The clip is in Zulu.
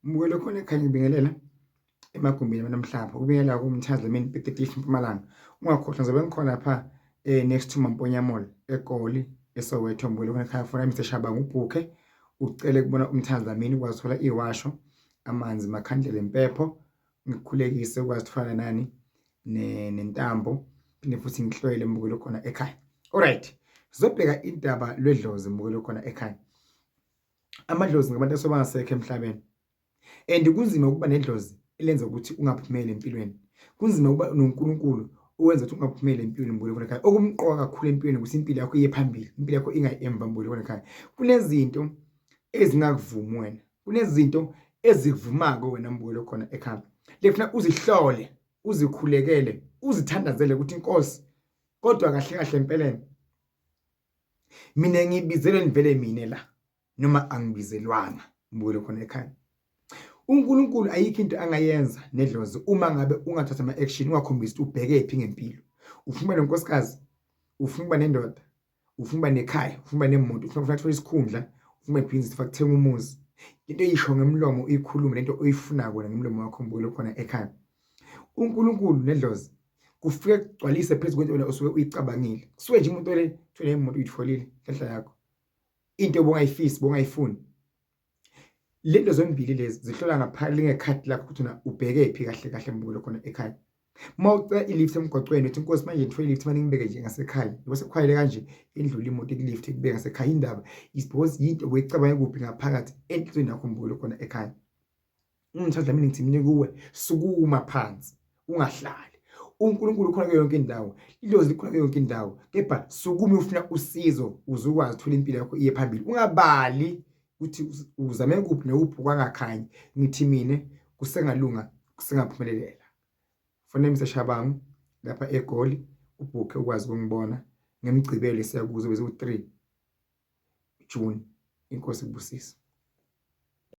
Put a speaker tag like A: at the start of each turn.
A: Mbukelo khona ekhaya ngibingelela emagumbini namhlanje ukubingelela kumthazi Dlamini Pitikif Mpumalanga. Ungakhohlwa ngizobe ngikhona lapha next to Mamponya Mall eGoli eSoweto. Mbukelo khona ekhaya fona Mr Shabangu ubhukhe ucele kubona uMthazi Dlamini ukwazi uthola iwasho amanzi makhandlela impepho ngikukhulekise ukwazi ukufana nani nentambo phinde futhi ngihloyele mbukelo khona ekhaya. Alright, sizobheka indaba lwedlozi mbukelo khona ekhaya. Amadlozi ngabantu asebangasekho emhlabeni and kunzima ukuba nedlozi elenza ukuthi ungaphumeli empilweni. Kunzima ukuba noNkulunkulu owenza ukuthi ungaphumeli empilweni mbukelo khona ekhaya. Okumqoka kakhulu empilweni ukuthi impilo yakho iye phambili, impilo yakho ingayi emva mbukelo khona ekhaya. Kunezinto ezingakuvumi wena, kunezinto ezikuvumako wena mbukelo khona ekhaya. Lekufuna uzihlole, uzikhulekele, uzithandazele ukuthi inkosi kodwa kahle kahle empeleni Mina ngibizelwe ngivele mina la noma angibizelwanga mbukelo khona ekhaya. UNkulunkulu ayikho into angayenza nedlozi uma ngabe ungathatha ama-action ungakhombisi ukuthi ubheke phi ngempilo. Ufuna ukuba nonkosikazi, ufuna ukuba nendoda, ufuna ukuba nekhaya, ufuna ukuba nemoto, ufuna ukuthola isikhundla, ufuna ukuba nebhizinisi, ufuna ukuthenga umuzi. Into oyisho ngemlomo uyikhulume lento oyifunayo wena ngemlomo wakho mbukelo khona ekhaya. UNkulunkulu nedlozi kufike kugcwalise phezu kwento wena osuke uyicabangile. Kusuke nje umuntu ole thole imoto uyitholile inhlanhla yakho. Into obungayifisi bongayifuni. Lento zombili lezi zihlola ngaphandle ngekhadi lakho ukuthi wena ubheke phi kahle kahle mbukelo khona ekhaya. Uma ucela i-lift emgwaqweni uthi inkosi manje ngithole i-lift manje ngibeke nje ngasekhaya. Ngoba sekukhwayele kanje indlula imoto iku-lift ikubeke ngasekhaya. Indaba is because yinto obuyicabange kuphi ngaphakathi enhliziyweni yakho mbukelo khona ekhaya. Ungithatha Dlamini ngithi mina kuwe sukuma phansi ungahlali. UNkulunkulu ukhona kuyo yonke indawo, idlozi likhona kuyo yonke indawo, kepha sukuma ufuna usizo uze ukwazi uthola impilo yakho iye phambili. Ungabali ukuthi uzame kuphi nokuphi kwangakhanyi. Ngithi mina kusengalunga kusengaphumelelela. Fonela Mr Shabangu lapha eGoli ubhukhe ukwazi ukungibona ngemigcibelo esiya kuzo bese ku-3 June. Inkosi ikubusise.